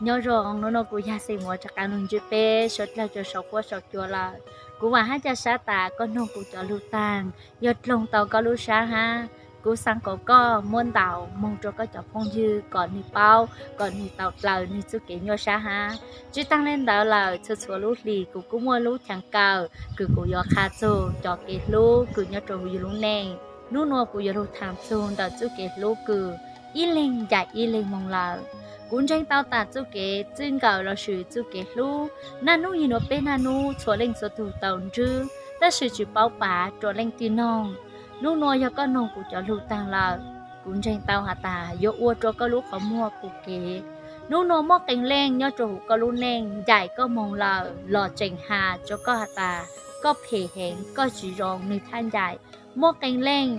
Nyob zoo, hnub no kuv yog Xeem Muas rov qab los ntsib peb suav dlawg rau saum huab saum cua lawm. Kuv vam hab ca sab tas koj noog kuv cov lug taag, yog dloog tau koj lub sab hab. Kuv xaav kom koj muab ntaus moog rau koj cov phooj ywg kom nwg paub, kom nwg tau dlaws nwg txuj kev nyuaj sab hab. Tsi taag le ntawd lawm, txhua txhua lub hlis kuv kuj muaj lub chaang kaw kws kuv yuav qha txug cov kev hlub kws nyob rau yug lub neej. Nub nua kuv yuav lug thaam txug ntawm txuj kev hlub kws ib leeg ncaim ib leeg moog lawm. Kuv ntseeg tau tas txuj kev txij nkawm lossis txuj kev hlub naj nub yig nuav peb naj nub txhua leej txhua tug tau ntsib, tab sis tsi paub pav rua leej twg noog. Nub nua yog koj noog kuv cov lug taag lawm, kuv ntseeg tau has tas yuav ua rua koj lub qhov muag pum kev. Nub nua muaj qee leej nyob rua huv koj lub neej ncaim koj moog lawm los tseem has rua koj has tas koj phem heev, koj tsi zoo nwg thaj ncaim. Muaj qee leej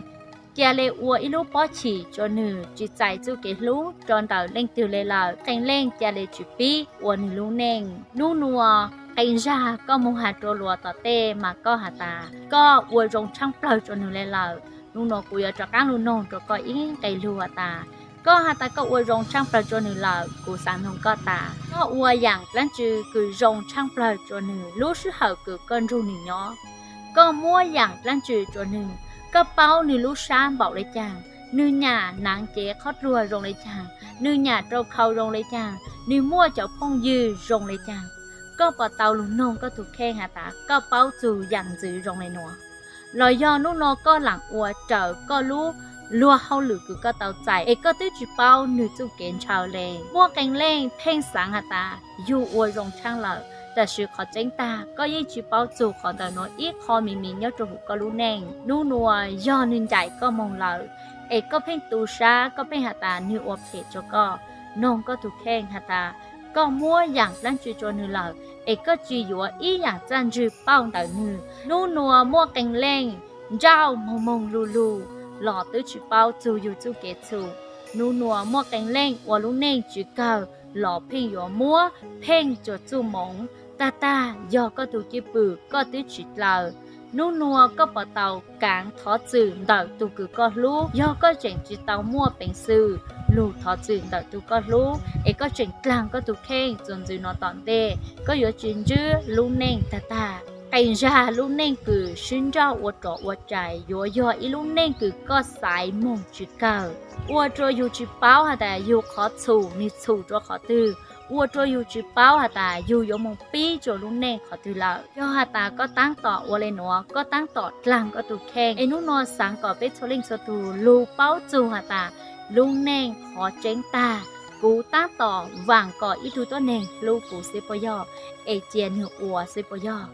ca le ua ib lub pob chim rua nwg tsi txais txuj kev hlub rua ntawm leej twg le lawm. Qee leej ca le tsi pib ua nwg lub neej. Nub nua qee zag koj moog has rua luas tom tej mas koj has tas koj ua zoo tshaaj plawg rua nwg le lawm. Nub nua kuv yuav rov qaab lug noog rua koj ib nqe lug has tas, koj has tas koj ua zoo tshaaj plawg rua nwg lawm, kuv xaav noog koj tas koj ua yaam dlaab tsi kws zoo tshaaj plawg rua nwg lub sij hawm kws koj nrug nwg nyob? Koj muab yaam dlaab tsi rua nwg? Koj paub nwg lub sab npaum le caag? Nwg nyam naav cev qhov dluag zoo le caag? Nwg nyam rau khau zoo le caag? Nwg muaj cov phooj ywg zoo le caag? Koj puas tau lug noog koj tug kheej has tas koj paub txug yaam ntxwv zoo le nuav? Los yog nub nua koj laam ua raws koj lub luag hauj lwm kws koj tau txais es koj twb tsi paub nwg txuj kev ntshaw le? Muaj qee leej pheej xaav has tas yug ua zoo tshaaj lawm, tab sis qhov tseeb tag koj yeej tsi paub txug qhov ntawm nuav ib qho me me nyob rua huv koj lub neej. Nub nua yog nwg ncaim koj moog lawm es koj pheej tu sab, koj pheej has tas nwg ua phem rua koj, noog koj tug kheej has tas koj muab yaam dlaab tsi rua nwg lawm es koj tsi yuav ib yaam txaj ntsig pauj ntawm nwg. Nub nua muaj qee leej nrauj moog moog lug lug los twb tsi paub txug yug txuj kev txhum. Nub nua muaj qee leej ua lub neej tsi kawg los pheej yuav muab pheej rua txuj moov. Tag tag yog koj tug cwj pwm koj twb tsi dlaws. Nub nua koj puas tau kaav thov txwm ntawm tug kws koj hlub? Yog koj tseem tsi tau muaj peev xwm lug thov txwm ntawm tug koj hlub es koj tseem dlaag koj tug kheej txuas ntxwv nuav tom ntej, koj yuav tsi ntsib lub neej tag tag. Qee zag lub neej kws sib nrauj ua rov ua rais yuav yog ib lub neej kws koj xaiv moog tsi kawg, ua rua yug tsi paub has tas yug qhov txhum nwg txhum rua qhov twg, ua rua yug tsi paub has tas yug yuav moog pib rua lub neej qhov twg lawm. Yog has tas koj taab tom ua le nuav, koj taab tom dlaag koj tug kheej, es nub nua xaav kom peb txhua leej txhua tug lug paub txug has tas lub neej qhov tseeb tag, kuv taab tom vaam kom ib tug tuab neeg hlub kuv xwb puas yog, es cia nwg ua xwb puas yog?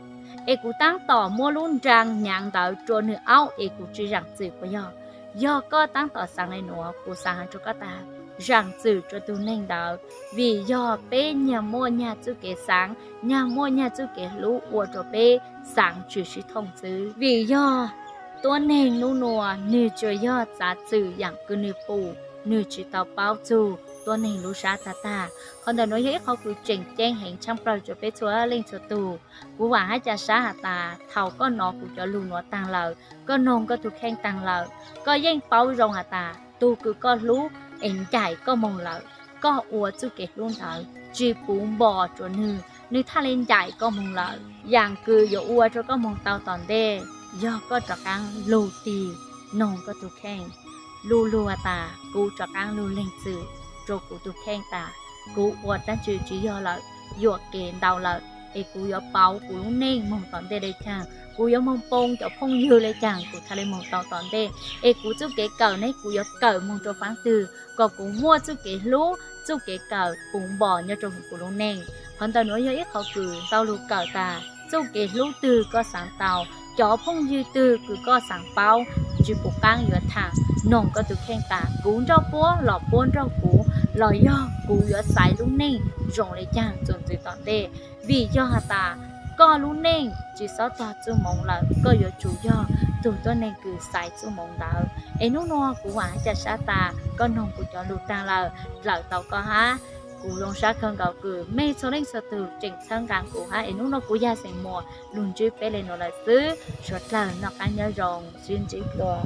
Es kuv taab tom muab lub nraa hnyav ntawd rua nwg aub es kuv tsi zaam txim puas yog? Yog koj taab tom xaav le nuav, kuv xaav has rua koj tas zaam txim rua tug neeg ntawd, vim yog peb nyag muaj nyag txuj kev xaav, nyag muaj nyag txuj kev hlub ua rua peb xaav tsi sib thooj xwb. Vim yog tuab neeg nub nua nwg tsuas yog txav txwm yaam kws nwg pum, nwg tsi tau paub txug tuab neeg lub sab tag tag. Qhov ntawm nuav yog ib qhov kws tseem ceeb heev tshaaj plawg rua peb txhua leej txhua tug. Kuv vaam hab ca sab has tas thaum koj nov kuv cov lug nuav taag lawm, koj noog koj tug kheej taag lawm, koj yeej paub zoo has tas tug kws koj hlub es ncaim koj moog lawm, koj ua txuj kev hlub ntawd tsi puv npo rua nwg, nwg thaj le ncaim koj moog lawm. Yaam kws yuav ua rua koj moog tau tom ntej yog koj rov qaab lug tig noog koj tug kheej, lug lug has tas kuv rov qaab lug leeg txwm rua kuv tug kheej tas kuv ua dlaab tsi tsi yog lawm, yuam kev ntau lawm, es kuv yuav pauv kuv lub neej moog tom ntej le caag, kuv yuav moog poo cov phooj ywg le caag kuv thaj le moog tau tom ntej, es kuv txuj kev kawm ne kuv yuav kawm moog rua faab twg kom kuv muaj txuj kev hlub, txuj kev kawm puv npo nyob rua huv kuv lub neej. Qhov ntawm nuav yog ib qhov kws tau lug kawm tas txuj kev hlub twg koj xaav tau, cov phooj ywg twg kws koj xaav paub, tsi pum qaab yuav thaam noog koj tug kheej tas kuv nrauj puab los puab nrauj kuv, los yog kuv yuav xaiv lub neej zoo le caag txuas ntxwv tom ntej. Vim yog has tas koj lub neej tsi xob tog txuj moov lawm, koj yuav tsum yog tug tuab neeg kws xaiv txuj moov ntawd. Es nub nua kuv vaam hab ca sab tas koj noog kuv cov lug taag lawm, dlawm tau koj hab. Kuv zoo sab kawg nkaus kws mej txhua leej txhua tug tseem txhawb nqaa kuv hab. Es nub nua kuv yog Xeem Muas, lug ntsib peb le nuav lawm xwb, suav dlawg noj qaab nyob zoo, sib ntsib dlua.